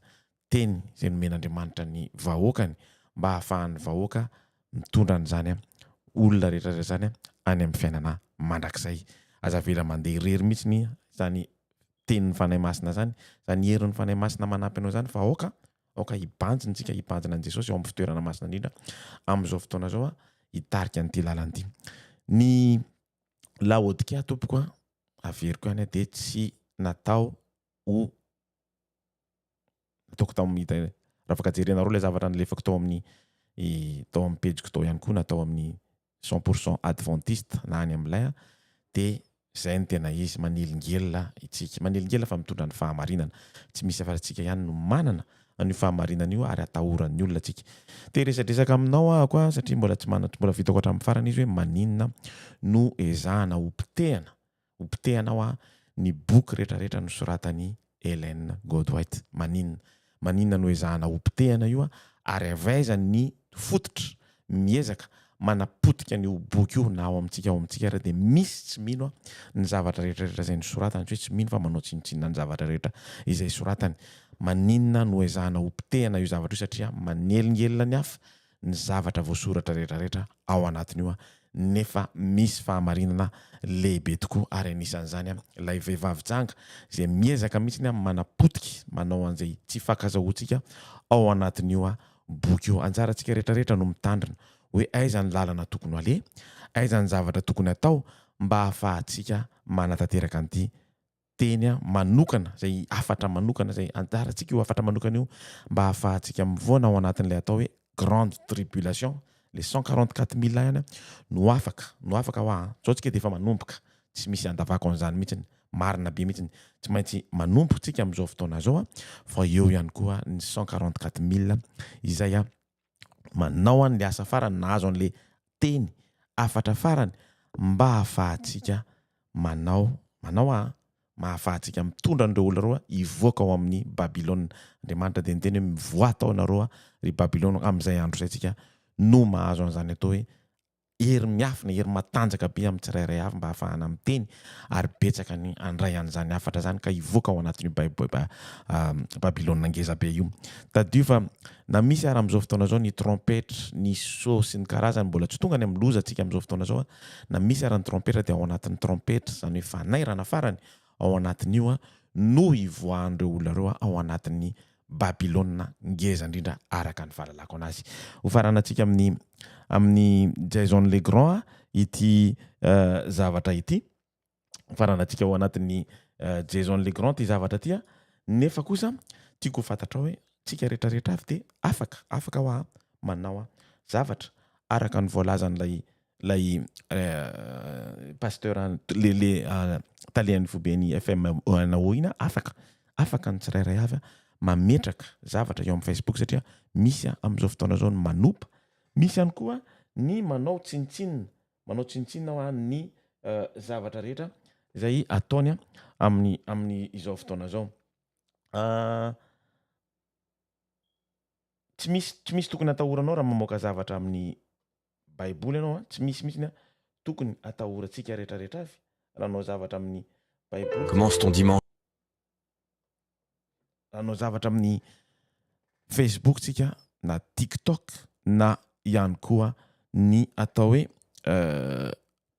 teny izay nomen'Andriamanitra ny vahoakany mba hahafahan'ny vahoaka mitondra an'izany olona rehetra rehetra izany any amin'ny fiainana mandrakizay. Aza avela mandeha irery mihitsy ny izany tenin'ny Fanahy Masina izany, izany herin'ny Fanahy Masina manampy anao izany fa aoka aoka hibanjina isika, hibanjina an'i Jesosy ao amin'ny fitoerana masina indrindra amin'izao fotoana izao hitarika an'ity lalana ity. Ny Laodikia tompoko a, averiko ihany dia tsy natao ho nataoko tao amin'ny raha afaka jerenareo ilay zavatra nalefako tao amin'ny tao amin'ny pejiko tao ihany koa na tao amin'ny 100% adventiste na any amin'ilay dia izay no tena izy manelingelina itsika manelingelina fa mitondra ny fahamarinana tsy misy afa-tsika ihany no manana an'io fahamarinana io ary atahoran'ny olona tsika te resadresaka aminao aho koa satria mbola tsy manana mbola vitako hatramin'ny farany izy hoe maninona no ezahana ho potehana Ho potehana hoa ny boky retraretra nosoratan'i Ellen Goodwhite. Maninona? Maninona no ezahana ho potehana io ary avy aiza ny fototra miezaka manapotika an'io boky io na ao amintsika ao amintsika ary dia misy tsy mino ny zavatra retraretra izay nosoratany, tsy hoe tsy mino fa manao tsinontsinona ny zavatra rehetra izay soratany. Maninona no ezahana ho potehana io zavatra io satria manelingelina ny hafa ny zavatra voasoratra rehetrarehetra ao anatin'io nefa misy fahamarinana lehibe tokoa ary anisan'izany ilay vehivavy janga izay miezaka mihitsy ny manapotika manao an'izay tsy fankazahoantsika ao anatin'io boky io. Anjarantsika rehetrarehetra no mitandrina hoe aiza ny lalana tokony aleha, aiza ny zavatra tokony atao mba hahafahantsika manatanteraka an'ity teny manokana, izay hafatra manokana, izay anjarantsika io hafatra manokana io mba hahafahantsika mivoana ao anatin'ilay atao hoe grande tribulation, les 144 mille ihany no afaka, no afaka hoa an, zao tsika dia efa manomboka, tsy misy andavako an'izany mihitsiny, marina be mihitsiny, tsy maintsy manomboka tsika amin'izao fotoana izao an, fa eo ihany koa ny 144 mille izay an, manao an'le asa farany, nahazo an'le teny hafatra farany mba hahafahantsika manao, manao aa, mahafahantsika mitondra an'ireo olona ireo hivoaka ao amin'ny Babylona. Andriamanitra dia niteny hoe mivoaha tao ianareo ry Babylona, amin'izay andro izay tsika no mahazo an'izany atao hoe. hery miafina, hery matanjaka be amin'ny tsirairay avy mba hahafahana miteny ary betsaka ny handray an'izany hafatra izany ka hivoaka ao anatin'io Babylona ngeza be io. Tadidio fa na misy ara amin'izao fotoana izao ny trompetra, ny sceau sy ny karazany, mbola tsy tonga any amin'ny loza antsika amin'izao fotoana izao, na misy ara ny trompetra dia ao anatin'ny trompetra, izany hoe fanairana farany ao anatin'io no hivoahan'ireo olona ireo ao anatin'ny Babylona ngeza indrindra araka ny fahalalako anazy. Ho faranantsika amin'ny amin'ny Jason Legrand ity zavatra ity. Ho faranantsika ao anatin'ny Jason Legrand ity zavatra ity nefa kosa tiako ho fantatrao hoe tsika rehetra rehetra avy dia afaka afaka hoa manao zavatra araka ny voalazan'ilay ilay pasteur le le talehan'ny foiben'ny FMNO iny afaka afaka ny tsirairay avy mametraka zavatra eo amin'ny Facebook satria misy amin'izao fotoana izao ny manopa, misy ihany koa ny manao tsinontsinona, manao tsinontsinona hoa ny zavatra rehetra izay ataony amin'ny amin'ny izao fotoana izao. Tsy misy tsy misy tokony atahoranao raha mamoaka zavatra amin'ny Baiboly ianao an, tsy misy mihitsiny an, tokony atahorantsika rehetra rehetra avy raha hanao zavatra amin'ny Baiboly tsika, Commence ton dimanche. raha hanao zavatra amin'ny Facebook tsika na TikTok na ihany koa ny atao hoe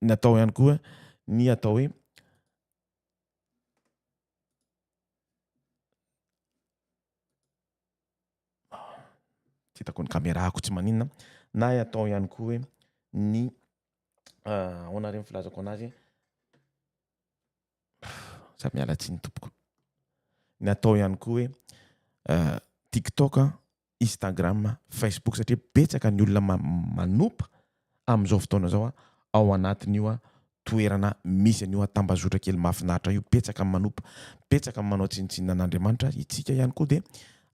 ny atao ihany koa ny atao hoe Tsy hitako ny caméra-ko tsy maninona, na atao ihany koa hoe ny ahoana re ny filazako anazy, za miala tsiny tompoko, ny atao ihany koa hoe tiktok, instagram, facebook satria betsaka ny olona manompa amin'izao fotoana izao ao anatin'io toerana misy an'io tambazotra kely mahafinaritra io, betsaka ny manompa, betsaka ny manao tsinontsinona an'Andriamanitra, itsika ihany koa dia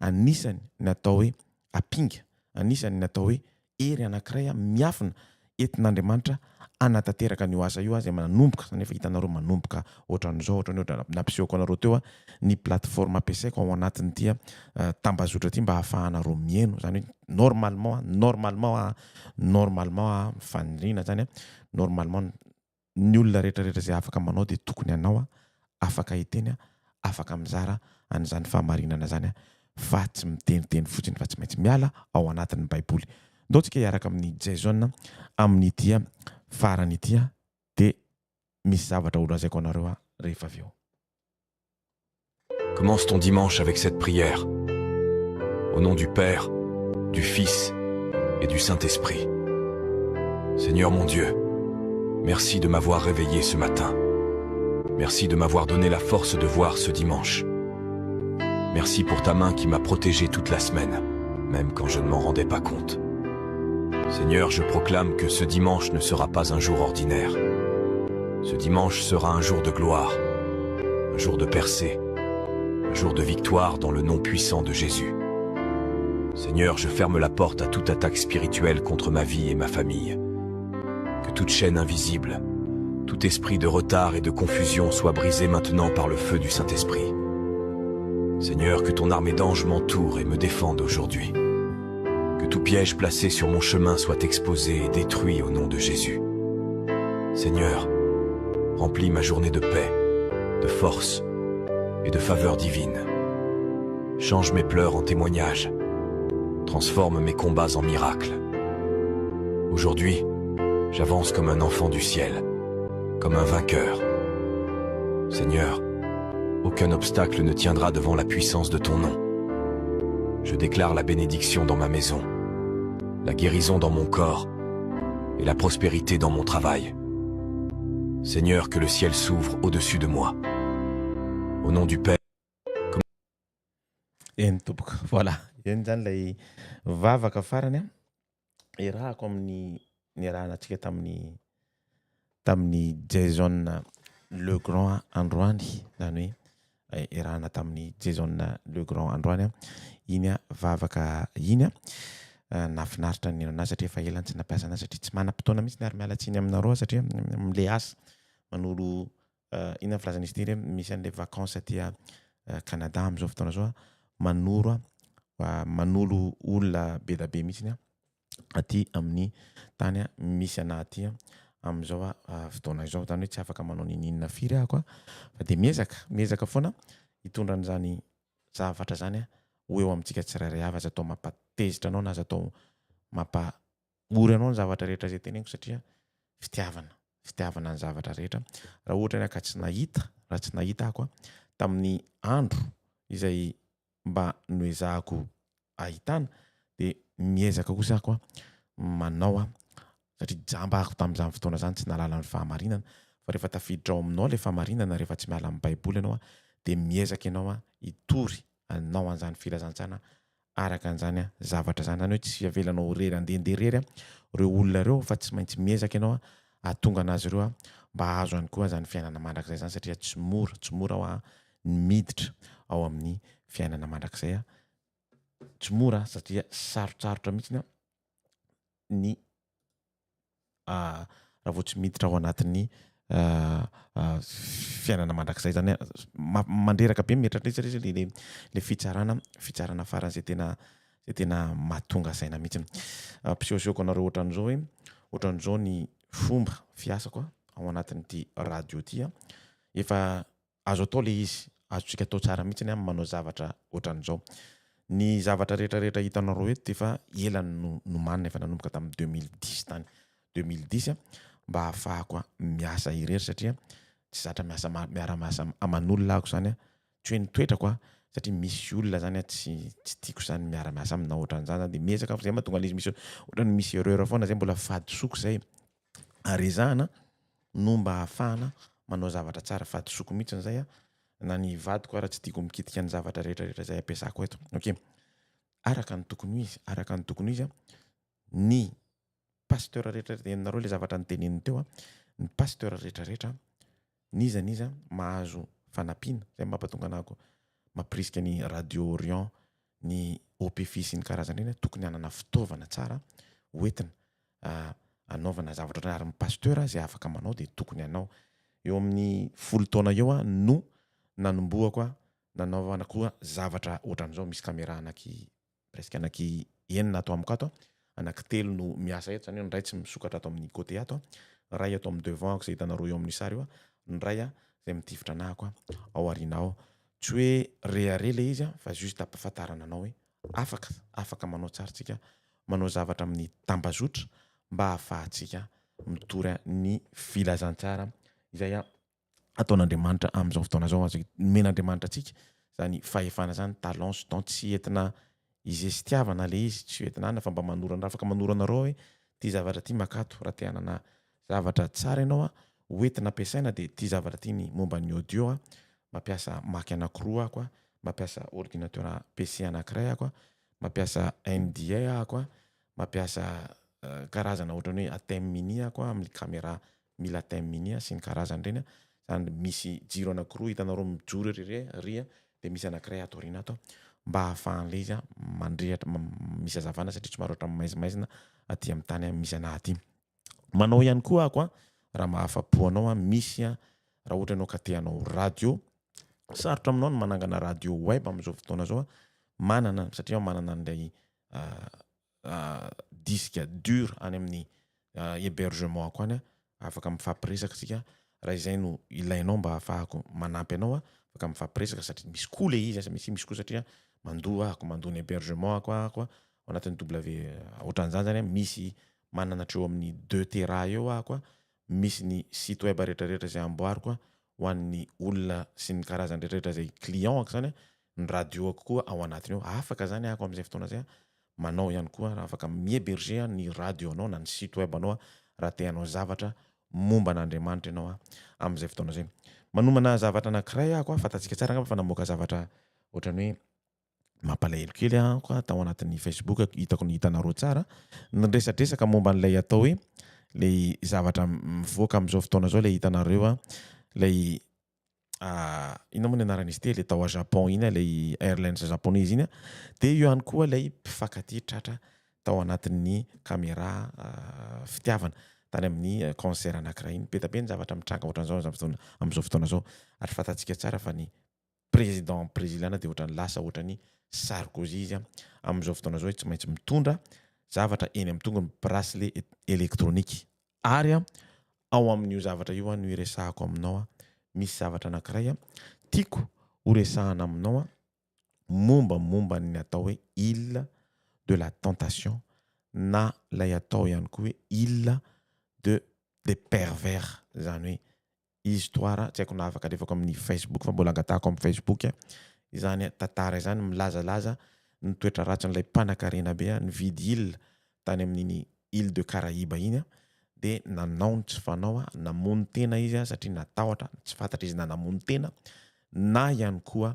anisany ny atao hoe ampinga, anisany ny atao hoe hery anankiray miafina entin'Andriamanitra hanatanteraka an'io asa io izay manomboka, izany efa hitanareo manomboka ohatran'izao, ohatran'ny ohatra nampisehoko anareo teo ny plateforme ampiasaiko ao anatin'ity tambazotra ity mba hahafahanareo mihaino, izany hoe normalement, normalement, normalement faniriana izany normalement ny olona rehetra rehetra izay afaka manao dia tokony hanao, afaka hiteny, afaka mizara an'izany fahamarinana izany fa tsy miteniteny fotsiny fa tsy maintsy miala ao anatin'ny baiboly. Ndao tsika hiaraka amin'i Jason amin'ity farany ity dia misy zavatra ho lazaiko anareo rehefa avy eo. Commence ton dimanche avec cette prière. Au nom du Père, du Fils et du Saint-Esprit. Seigneur mon Dieu, merci de m'avoir réveillé ce matin. Merci de m'avoir donné la force de voir ce dimanche. Merci pour ta main qui m'a protégé toute la semaine, même quand je ne m'en rendais pas compte. Seigneur, je proclame que ce dimanche ne sera pas un jour ordinaire. Ce dimanche sera un jour de gloire, un jour de percée, un jour de victoire dans le nom puissant de Jésus. Seigneur, je ferme la porte à toute attaque spirituelle contre ma vie et ma famille. Que toute chaîne invisible, tout esprit de retard et de confusion soit brisé maintenant par le feu du Saint-Esprit. Seigneur, que ton armée d'anges m'entoure et me défende aujourd'hui. Que tout piège placé sur mon chemin soit exposé et détruit au nom de Jésus. Seigneur, remplis ma journée de paix, de force et de faveur divine. Change mes pleurs en témoignages. Transforme mes combats en miracles. Aujourd'hui, j'avance comme un enfant du ciel, comme un vainqueur. Seigneur, aucun obstacle ne tiendra devant la puissance de ton nom. Je déclare la bénédiction dans ma maison, la guérison dans mon corps et la prospérité dans mon travail. Seigneur, que le ciel s'ouvre au-dessus de moi. Au nom du Père, Eny tompoko, voilà. Eny zany ilay vavaka farany an, iarahako amin'ny niarahantsika tamin'ny tamin'i Jason Le Grand androany, izany hoe iarahana tamin'i Jason Le Grand androany an, iny vavaka iny an, nahafinaritra ny nihaino anazy satria efa ela no tsy nampiasa anazy satria tsy manam-potoana mihitsy ary miala tsiny aminareo aho satria amin'ilay asa manolo inona ny filazan'izy ity re, misy an'ilay vacances aty Canada amin'izao fotoana izao, manoro manolo olona be dia be mihitsy aho. aty amin'ny tany misy anah aty amin'izao fotoana izao. Izany hoe tsy afaka manao n'inon'inona firy ahako fa dia miezaka, miezaka foana hitondra an'izany zavatra izany ho eo amintsika tsirairay avy. Aza atao mampatezitra anao na aza atao mampahory anao ny zavatra rehetra izay teneniko satria fitiavana, fitiavana ny zavatra rehetra. Raha ohatra ny aho ka tsy nahita, raha tsy nahita ahako tamin'ny andro izay mba noezahako ahitana dia miezaka kosa aho koa manao aho satria jamba aho tamin'izany fotoana izany tsy nahalala ny fahamarinana fa rehefa tafiditra ao aminao ilay fahamarinana rehefa tsy miala amin'ny baiboly ianao dia miezaka ianao hitory anao an'izany filazantsana araka an'izany zavatra izany izany hoe tsy avelanao irery handehandeha irery ireo olona ireo fa tsy maintsy miezaka ianao hahatonga an'azy ireo mba hahazo ihany koa izany fiainana mandrakizay izany satria tsy mora tsy mora hoa ny miditra ao amin'ny fiainana mandrakizay a, tsy mora satria sarotsarotra mihitsy ny raha vao tsy miditra ao anatin'ny fiainana mandrakizay zany mandreraka be mieritreritra izy le le fitsarana fitsarana farany zay tena zay tena mahatonga saina mihitsy. Ampisehosehoako anareo ohatran'izao hoe ohatran'izao ny fomba fiasako ao anatin'ity radio ity a, efa Azo atao le izy, azontsika atao tsara mihitsy ny manao zavatra ohatran'izao. Ny zavatra rehetra rehetra hitanareo eto dia efa ela no nomanina, efa nanomboka tamin'ny 2010 tany, 2010 mba hahafahako miasa irery satria tsy zatra miasa miara-miasa aman'olona ahako zany, tsy hoe ny toetrako satria misy olona zany tsy tsy tiako zany miara-miasa aminy na ohatran'izany zany dia miezaka aho fa zay mahatonga an'izy misy ohatran'ny misy erreur foana zay mbola fahadisoako zay. Ary ezahana no mba ahafahana manao zavatra tsara. Fahadisoako mihitsy zay a, na ny vadiko ara tsy tiako mikitika ny zavatra rehetra rehetra zay ampiasako eto. Ok, araka ny tokony ho izy, araka ny tokony ho izy a, ny pasteur rehetra rehetra, henonareo le zavatra noteneniny teo a, ny pasteur rehetra rehetra, n'iza n'iza mahazo fanampiana, zay mampatonga anah ko mampirisika ny radio Orient, ny OPFI sy ny karazany ireny, tokony hanana fitaovana tsara hoentina hanaovana zavatra ohatran'izany ary ny pasteur izay afaka manao dia tokony hanao. Eo amin'ny folo taona eo aho no nanombohako nanaovana koa zavatra ohatran'izao, misy caméra anaky presque anaky enina ato amiko ato, anaky telo no miasa eto, izany hoe ny iray tsy misokatra ato amin'ny côté ato, ny iray ato amin'ny devant ako izay hitanareo eo amin'ny sary io, ny iray izay mitifitra anahako ao aoriana ao. Tsy hoe rehareha ilay izy fa juste ampahafantarana anao hoe afaka, afaka manao tsara tsika manao zavatra amin'ny tambazotra mba hahafahantsika mitory ny filazantsara izay ataon'Andriamanitra amin'izao fotoana izao. Azo nomen'Andriamanitra antsika izany fahefana izany, talent sy don, tsy entina izestiavana ilay izy, tsy entina anona fa mba manoro anareo, afaka manoro anareo hoe ity zavatra ity makato raha te hanana zavatra tsara ianao ho entina ampiasaina dia ity zavatra ity ny momba ny audio, mampiasa mac anankiroa aho, mampiasa ordinateur PC anankiray aho, mampiasa NDA aho a, mampiasa karazana ohatran'ny hoe ATEM mini aho a, amin'ny caméra mila ATEM mini sy ny karazany ireny a, zany misy jiro anankiroa hitanareo mijoro ery ary a, dia misy anankiray ato aoriana ato mba ahafahan'ilay izy mandrehitra misy hazavana satria somary ohatran'ny maizimaizina aty amin'ny tany misy anah aty. Manao ihany koa aho a, raha mahafa-po anao a, misy a, raha ohatra ianao ka te hanao radio, sarotra aminao ny manangana radio web amin'izao fotoana izao a, manana satria aho manana an'ilay disque dur any amin'ny hébergement-ko any, afaka mifampiresaka isika raha izay no ilainao mba hahafahako manampy anao, afaka mifampiresaka satria misy koa ilay izy, misy misy koa satria mandoa ahako, mandoa ny hébergement-ko ahako ao anatin'ny W ohatran'izany zany misy manana hatreo amin'ny deux tera eo ahako, misy ny site web rehetrarehetra izay amboariko ho an'ny olona sy ny karazany rehetrarehetra izay client-ko zany, ny radio-ko koa ao anatiny ao, afaka zany ahako amin'izay fotoana izay manao ihany koa raha afaka mi-heberger ny radio anao na ny site web anao raha te hanao zavatra momba an'Andriamanitra ianao amin'izay fotoana izay. Manomana zavatra anankiray ahako, fantatsika tsara angamba fa namoaka zavatra ohatran'ny hoe mampalahelo kely aho tao anatin'ny Facebook, hitako ny hitanareo tsara, niresadresaka momba an'ilay atao hoe ilay zavatra mivoaka amin'izao fotoana izao ilay hitanareo ilay inona moa ny anaran'izy ity, ilay tao à Japon iny, ilay airlines japonaise iny, dia eo ihany koa ilay mpifankatia tratra tao anatin'ny caméra fitiavana tany amin'ny concert anankiray iny. Be dia be ny zavatra mitranga ohatran'izao amin'izao fotoana izao ary fantatsika tsara fa ny président breziliana dia ohatran'ny lasa ohatran'ny Sarkozy izy amin'izao fotoana izao hoe tsy maintsy mitondra. zavatra eny amin'ny tongony, bracelet électronique. Ary ao amin'io zavatra io no iresahako aminao, misy zavatra anankiray tiako horesahana aminao mombamomba ny atao hoe île de la tentation na ilay atao ihany koa hoe île de des pervers, izany hoe histoire tsy haiko na afaka alefako amin'ny Facebook fa mbola angatahako amin'ny Facebook izany tantara izany milazalaza ny toetra ratsin'ilay mpanakarena be nividy île tany amin'iny île de Caraïbes iny dia nanao ny tsy fanao namono tena izy satria natahotra tsy fantatra izy na namono tena na ihany koa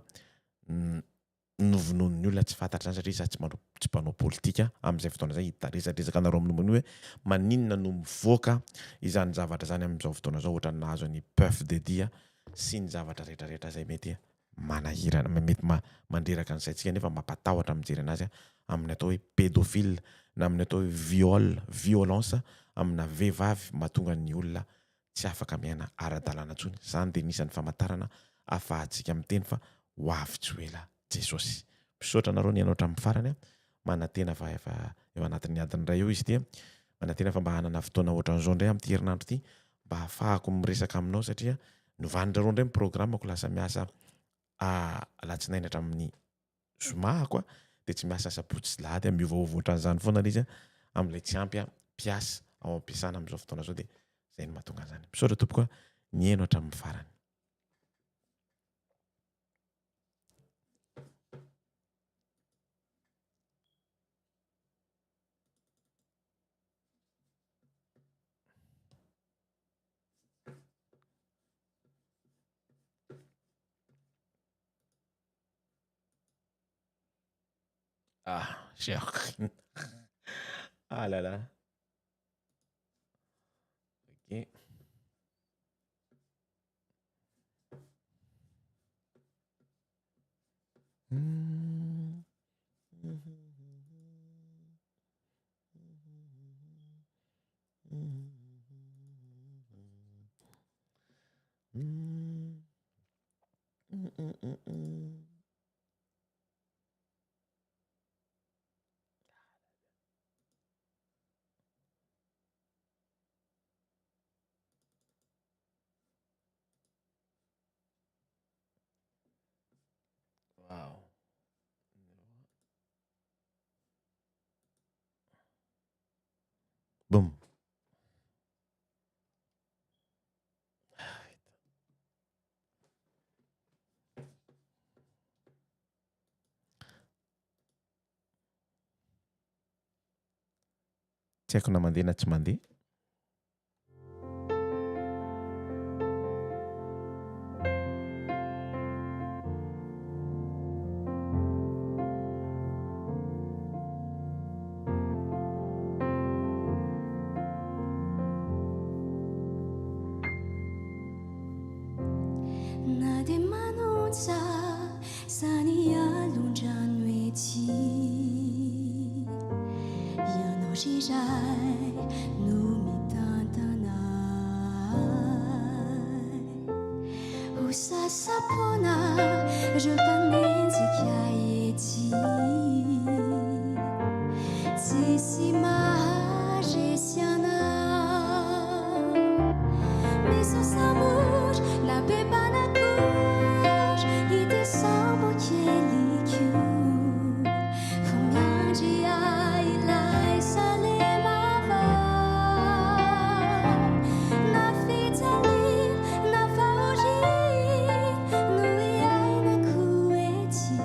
novonoin'ny olona tsy fantatra izany satria izaho tsy manao tsy mpanao politika amin'izay fotoana izay hitaresadresaka anareo amin'ny momba ny hoe maninona no mivoaka izany zavatra izany amin'izao fotoana izao ohatran'ny nahazo an'i Puff Daddy sy ny zavatra rehetra rehetra izay mety manahirana mety mandreraka ny saintsika nefa mampatahotra mijery anazy amin'ny atao hoe pédophile na amin'ny atao hoe viol violence amina vehivavy mahatonga ny olona tsy afaka miaina ara-dalàna intsony. Izany dia anisan'ny famantarana ahafahantsika miteny fa ho avy tsy ho ela Jesosy. Misaotra anareo nihaino hatramin'ny farany. Manantena fa efa eo anatin'ny adiny iray eo izy ity. Manantena fa mba hanana fotoana ohatran'izao indray amin'ity herinandro ity mba hahafahako miresaka aminao satria novan'dry zareo indray ny programme-ko lasa miasa alatsinainy hatramin'ny zoma ako a, dia tsy miasa asabotsy sy lahady a, miovaova ohatran'izany foana ilay izy a, amin'ilay tsy ampy a, mpiasa ao am-piasana amin'izao fotoana izao dia izay no mahatonga an'izany. Misaotra tompoko a, nihaino hatramin'ny farany. Ah, j'ai Ah là là. Ok. Wow. Boum. Tsy haiko na mandeha na tsy mandeha. Na dia manonja izany alondrano ety Ianao ry Ray no mitantana ahy Ho sasa-poana ireo mpanenjika ety Tsisy maharesy anao Misaosamora na be mpanakory ity sambo keliko Fa miandry ahy ilay Salema vao Na fijaliana na fahoriana no iainako ety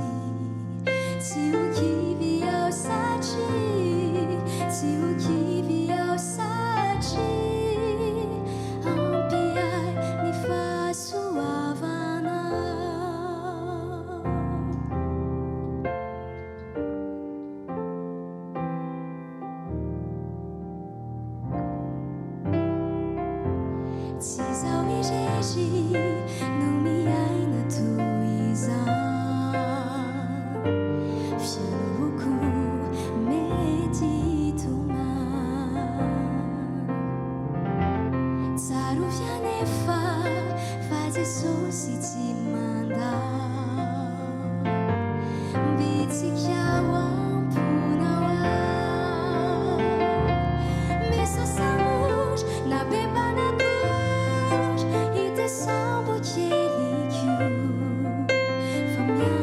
Tsy ho kivy aho satria, tsy ho kivy aho satria ampy ahy ny Fa miandry.